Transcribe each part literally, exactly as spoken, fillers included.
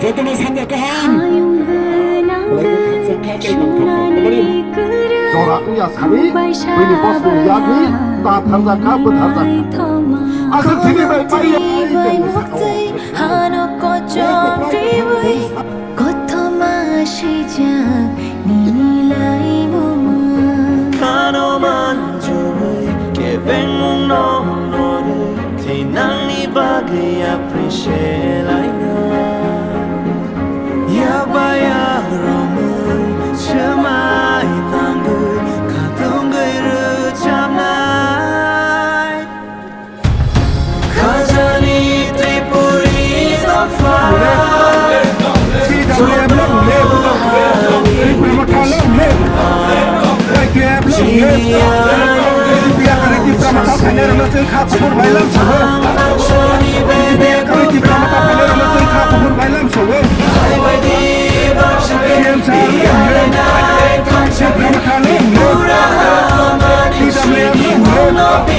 Jotono sanja kaham. Jora wngya sani, bini bosong yagwi ta tharjakha, bwtharjakha. Aswk sini bai pai ya, bai tongwi sakao. Kothoma sijak nini laimungma. Khano manjui kebengmung no norwi thinangni bagwi appreciate laina. Yakba yakromwi swmai tangwi khatungwi rwchapnai. Khajani Tripuri dopha. T W F long live. Tipra Motha long live. Y T F long live. Tipra Motha phainairokno chwng kha kuphur bai lamsao. Tipra Motha phainairokno chwng kha kuphur bai lamsao. T M sir long live. Tipra Motha long live. T W F long live.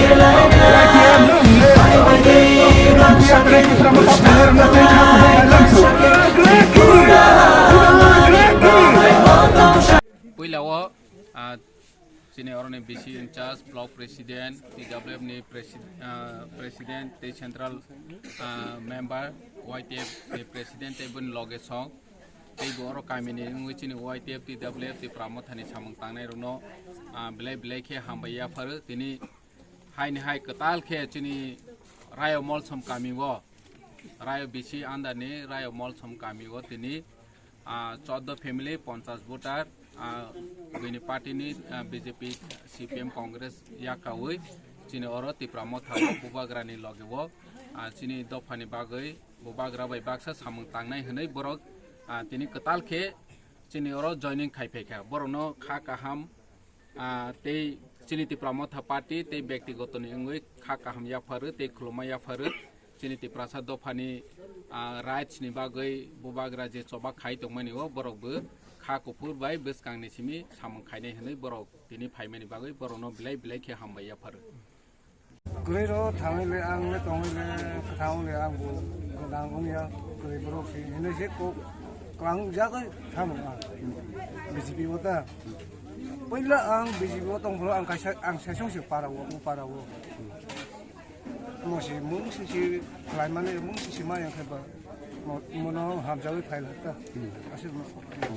Y T F long live. Tipra Motha phainairokno chwng kha kuphur bai lamsao. Puila o, ah, chini oroni B C in charge, block president, T W F ni presi-, ah, president, tei central, ah, member, Y T F ni president, tei boni loge song, tei bo oro kamini wngwi chini Y T F, T W F, Tipra Mothani samung tangnai rokno, ah, belai belai khe hambai yapharo. Tini haini hai kwtal khe chini Rayo Molsom kami o, Rayo B C under ni Rayo Molsom kami o tini, ah, chordo family, ponchas voter, ah, bini party ni, ah, B J P, C P M, Congress yakaui chini oro Tipra Motha o Bubagra ni loge o, ah, chini dopha ni bagwi Bubagra bai baksa samung tangnai hwnwi borok, ah, tini kwtal khe chini oro joining khai phaikha. Borokno kha kaham, ah, tei chini Tipra Motha Party tei bektigoto ni wngwi kha kaham yapharo tei khulumma yapharo. Chini Tiprasa dophani, ah, rights ni bagwi Bubagra je choba khai tongmani o borok bo kha kuphur bai bwskang ni simi samung khainai hwnwi borok tini phaimani bagwi borokno belai belai khe hambai yapharo. Kwrwi ro thangwi le ang le tongwi le kwthang le ang bo gwnang wngya kwrwi borok se hinwi se kok klang jagwi thamo ang B J P o ta. Puila ang B J P o tongphuru ang kaisa ang sesong se para o, o para o. Mo se mung se se khlaimani mung se se ma yang khe ba mo, mono hamjawi phai la ta. Aswk no.